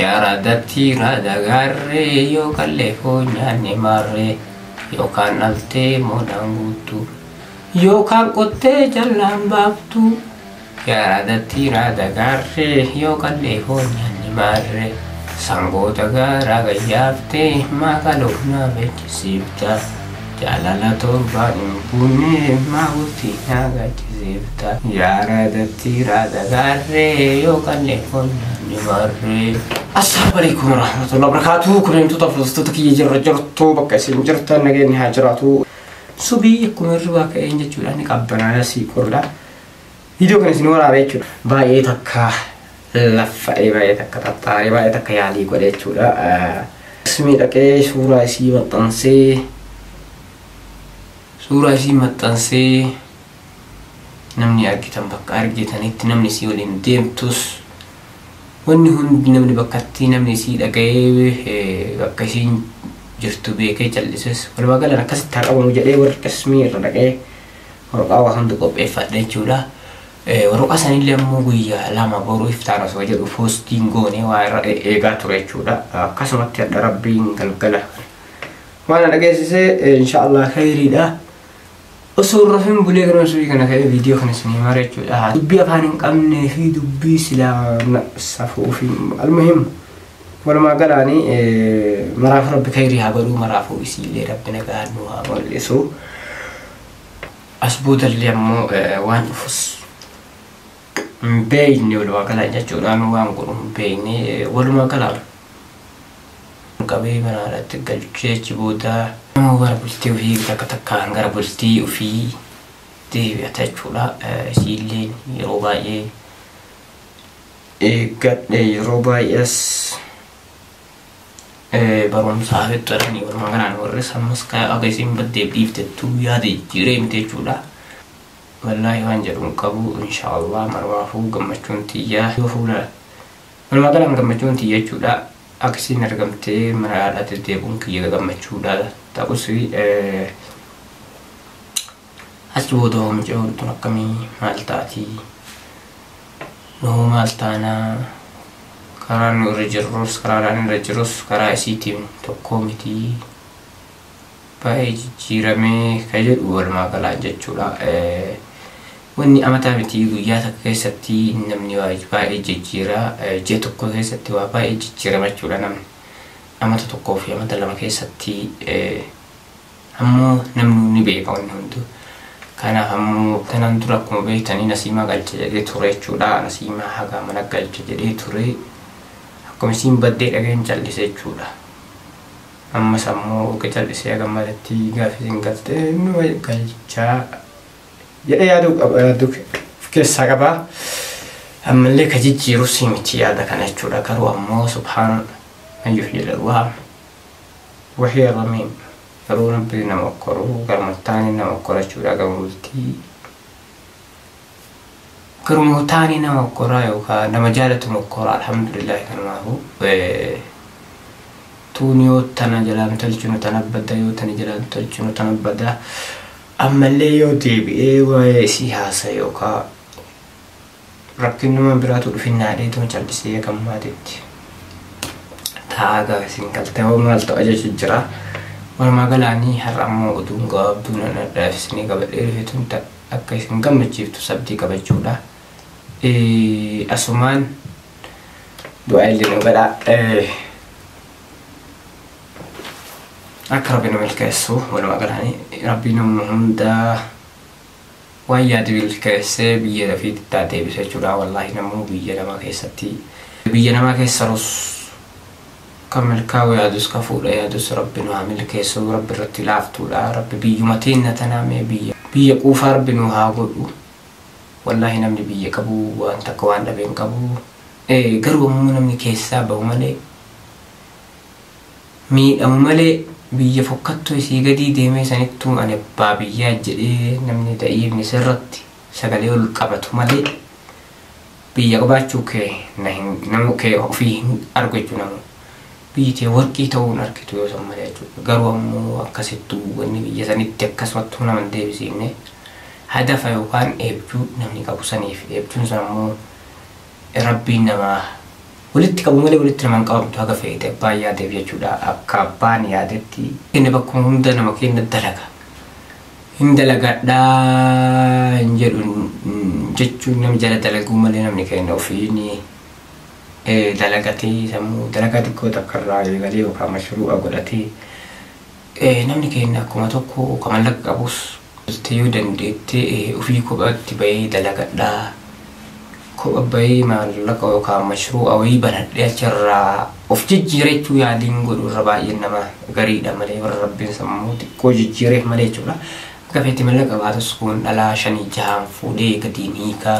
Yaa raadatti raada gaarree yoo qallee foon nyaanne maarree yookaan dhaltee moodaan guuttu yookaan qottee jallaan baaftu. Yaa raadatti raada gaarree yoo qallee foon nyaanne maarree sangoota gaaraa gayyaaftee maakaloof naa beeksisiifta. Jaalala torbaan hin buune maa bultii naa gaachisiifta. Yaa raadatti raada gaarree yoo qallee foon nyaanne maarree. Assalaamu alaikum warahmatullahi wabarakatuh. Kuneemtota hordoftoota kiyya jirra jirtu bakka isin jirtan nageenyi haa jiraatu. Subii akkuma hirribaa ka'een jechuudha ni qabbanaaya sii qorra. Viidiyoo kana isin waraabee jechuudha. Baay'ee takka laffa'ee baay'ee takka xaxxaaree baay'ee takka yaalii godhe jechuudha. Ismi dhaqee suuraa isii maxxansee suuraa isii maxxansee namni argitan bakka argitanitti namni isii waliin deemtus wanni hundi namni bakkatti namni isii dhaga'ee bakka isiin jirtu beekee callises walumaa galaan akkasitti haa qabamu jedhee warri qismii irra dhaqee waraqaa waa hundi qopheeffadhe jechuudha. Waraqaa sanillee ammoo guyyaa lama boruu iftaan osoo jedhu poostiin goonee waa irra eegaa ture jechuudha. Akkasumatti hadha rabbiin galgala waan na dhageessise inshaallah khayriidha. Osoo rafin bulee gara subii kana ka'ee viidiyoo kana isinii mara jechuudha. Dubbii afaan hin qabnee fi dubbii silaa safuu fi almuhim walumaa galaanii maraafuu rabbi khayrii haa godhuu maraafuu isiillee rabbi nagaan nu haa mul'isu. As boodallee ammoo waan dhufus hin beekne walumaa galaan jechuudhaan waan godhu hin beekne walumaa galaan qabee mana haadhaatti galchee achi booda nama gara bultii ofii takka takkaan gara bultii ofii deebi'ata jechuudha. Isiilleen yeroo baay'ee eeggadhe yeroo baay'ees barumsaaf itti jedhanii walumaa galaan warris ammas akka isiin baddeef dhiiftettuu yaada jijjiiree miti jechuudha. Wallaahi waan jedhu hin qabu inshaallah marumaafuu gammachuun tiyyaa yoo fuula walumaa galaan gammachuun tiyya jechuudha. Akka isiin argamtee mana haadhaatti deebi'uun kiyya gammachuudha. Ta'us achi booda mucayoon tun akkamii maal taatii nuu maal taanaa karaa nu irra jirrus karaa irra jirus karaa isiitiin tokko miti baay'ee jijjiiramee kan jedhu walumaa galaan jechuudha. Wanni amataa miti guyyaa takka keessatti namni baay'ee jijjiira ji'a tokko keessatti waa baay'ee jijjiirama jechuudha namni. Amata tokkoo fi amata lama keessatti ammoo namni ni beeka wanni hunduu. Kanaaf ammoo kanaan dura akkuma beektanii Nasiimaa galcha jedhee ture jechuudha. Nasiimaa hagaa mana galcha jedhee ture. Akkuma isiin baddee dhageen callise jechuudha. Ammas ammoo erga callisee haga malatti gaafa isiin galtee nu galchaa jedhee yaaduu qaba yaaduu of keessaa qaba. Ammallee ka jijjiirus miti yaada kana jechuudha. Garuu ammoo subhaan man yuhyi al-arwaah wa hiya ramiim. Garuu rabbi nama okkoru garuma taanii nama okkora jechuudha. Garuma bultii garuma taanii nama okkoraa yookaan nama jaalatu okkora alhamdulillahi kanumaafu. Tuun yoo tana jalaan tolchinu tana badda yoo tana jalaan tolchinu tana badda ammallee yoo deebi'ee waa'ee isii haasa'e yookaan rakkinuma biraatu dhufinnaa dheetuma callisee kan maatiitti taa'aa gaafa isin galtee hoo maal ta'a jechuun jira. Walumaa galaanii har'a ammoo oduun gabaabduu nan addaaf isinii qabadhee dhufe tun akka isin gammachiiftu sabdii qabachuudha. Asumaan du'aa illee nu godhaa. Akka rabbi nu milkeessu walumaa galaanii rabbi nama hundaa waan yaade milkeessee biyya lafiitti taa deebisa jechuudha. Wallaahi namuu biyya namaa keessatti biyya namaa keessa rus kan milkaa'u yaadus kan fuudha yaadus rabbi nu haa milkeessu rabbi irratti laaftuudha. Rabbi biyyuma teenna tanaa mee biyya biyya quufaa rabbi nu haa godhu. Wallaahi namni biyya qabu waan takka waan dhabe hin qabu. Garuu ammoo namni keessaa bahu malee miidhamu malee biyya fokkattuu isii gadii deemee sanittuu ani abbaa biyyaa jedhee namni da'iifni sirratti sagalee ol qabatu malee biyya qabaachuu kee nama kee ofii hin argu jechuudha namu. Biyyi tee warqii ta'uu hin argitu yoo san malee jechuudha. Garuu ammoo akkasittuu wanni biyya sanitti akkasumattuu nama hin deebisiifne hadafa yookaan eebjuu namni qabu saniif eebjuun sun ammoo rabbiin namaa Walitti qabu malee walitti nama hin qabamtu haga feete abbaan yaadeef jechuudha. Akka abbaan yaadetti inni bakkuma hunda nama kenna dalaga. Hin dalagadhaa hin jedhu jechuun namni jala dalaguu malee namni kenna ofiin dalagatee sammuu dalagaa xiqqoo takka irraa eegalee yookaan mashruu'a godhatee namni keenya akkuma tokko kan mallaqa qabus yoo dandeettee ofii kophaatti bahee dalagadhaa. Kopha bahee maallaqa yookaan mashruu'a wayii banadhee achirraa of jijjiirachuu yaaliin godhu irra baay'een nama gariidha malee warra rabbiin sammuu xiqqoo jijjiireef malee jechuudha. Akka feeti mallaqa baatus kun dhalaa 5 6 fuudhee gadiin hiikaa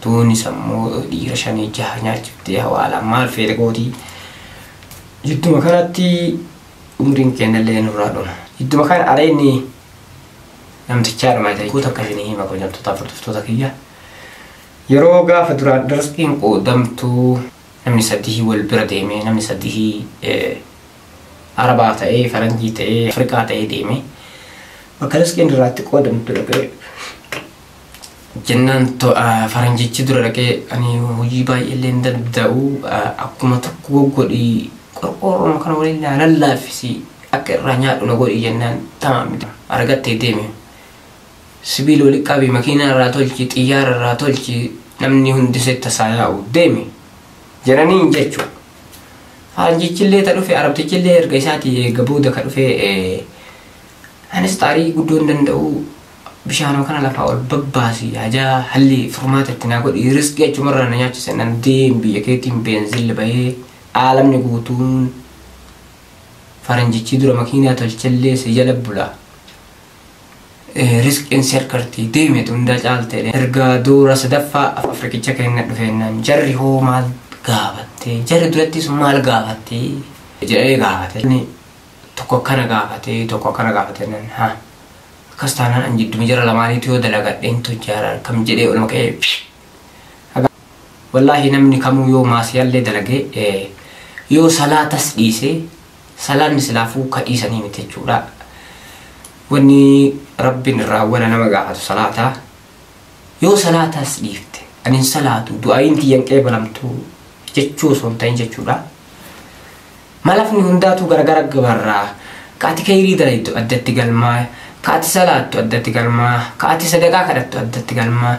tuunis ammoo dhiira 5 6 nyaachiftee hawaalaa maal feete gootii. Jidduma kanatti umriin kennallee nurraa dhuma. Jidduma kana areenni namtichaa dhuma ta'e kuuta akka isinii hima kabajamtoota hordoftoota kiyya. Yeroo gaafa duraan rizqiin qoodamtuu namni 3 wal bira deeme namni 3 Arabaa ta'ee Faranjii ta'ee Afrikaa ta'ee deeme bakka rizqiin irraatti qoodamtu dhaqee jennaan faranjichi dura dhaqee ani hojii baay'ee illee hin danda'u akkuma tokko goggodhii qorqoorroon kana waliin lallaaffisi akka irraa nyaadhu na godhi jennaan tamaam argattee deeme. Sibiila walitti qabi makiinaa irraa tolchi xiyyaara irraa tolchi namni hundi sitti tasaa deeme jedhaniin jechuudha. Faranjichi illee ta dhufe arabtichi illee erga isaatii eega booda ka dhufe anis xaarii guddoo hin danda'u bishaanuma kana lafaa ol babbaasi hajaa halli furmaata itti naa godhi riskii achumarraa na nyaachise nan deem biyya keetiin beenzilli bahee aalamni guutuun faranjichi dura makiinaa tolchallee si jala bula. Riskiin si harkartii deemetu hundaa caaltee erga dura sadaffaa Afrikicha keenya dhufeennaan jarri hoo maal gaafattee jarri durattis maal gaafattee jedhee gaafate. Tokko akkana gaafatee tokko akkana gaafatee nan haa akkas taanaan an jidduma jara lamaaniitu yoo dalagadheen tujjaara kam jedhee olma ka'ee. Wallaahi namni kamuu yoo maasiyaallee dalagee yoo salaatas dhiisee salaanni silaafuu ka dhiisanii miti jechuudha. Wanni rabbiin irraa awwala nama gaafatu salaataa yoo salaatas dhiifte ani hin salaatu du'aayin tiyyan qeebalamtu jechuu osoo hin ta'in jechuudha. Malafni hundaatu garagara gabarraa kaati kayrii dalaytu addatti galmaa kaati salaattu addatti galmaa kaati sadaqaa kadhattu addatti galmaa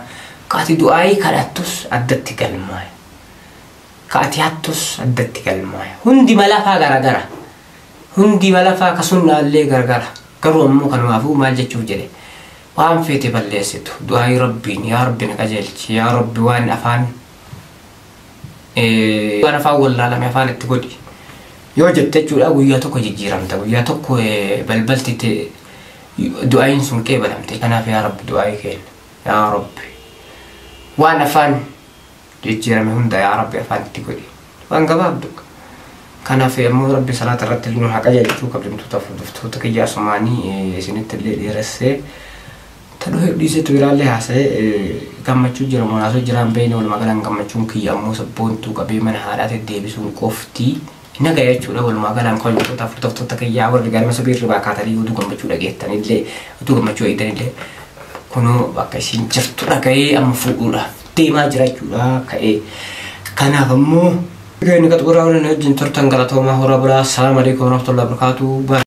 kaati du'aayii kadhattus addatti galmaa kaati hattus addatti galmaa hundi malafaa garagara hundi malafaa kasunnaallee garagara. Garuu ammoo kanumaafuu maal jechuuf jedhe waan feete balleessitu du'aayii rabbiin yaa rabbi na qajeelchi yaa rabbi waan afaan wallaalame afaan itti godhi yoo jette jechuudha guyyaa tokko jijjiiramta guyyaa tokko balbalti du'aayiin sun qeebalamte. Kanaaf yaa rabbi du'aayii kenna yaa rabbi waan afaan jijjiirame hunda yaa rabbi afaan itti godhi waan gabaabdu. Kanaaf ammoo rabbi salaata irratti nu haa qajeelchuu kabajamtoota hordoftoota kiyyaa sumaanii isinitti illee dheeressee ta dhufe dhiisetu biraallee haasa'ee gammachuu jira moonaasoo jiraan beeyne walumaa galaan gammachuun kiyya ammoo sabboontuu qabee mana haadhaatti deebisuun qofti naga jechuudha. Walumaa galaan kabajamtoota hordoftoota kiyyaa warri galma sabii irraa kaatanii utuu gammachuu dhageettanillee utuu gammachuu eegdanillee kunoo bakka isin jirtu dhaga'ee amma fuudhuudhaaf deemaa jira jechuudha ka'ee. Kanaaf ammoo Inni qaxuuraa waliin wajjin turtan galatoomaa hora bulaa. Assalamu alaikum warahmatullahi wabarakatuh.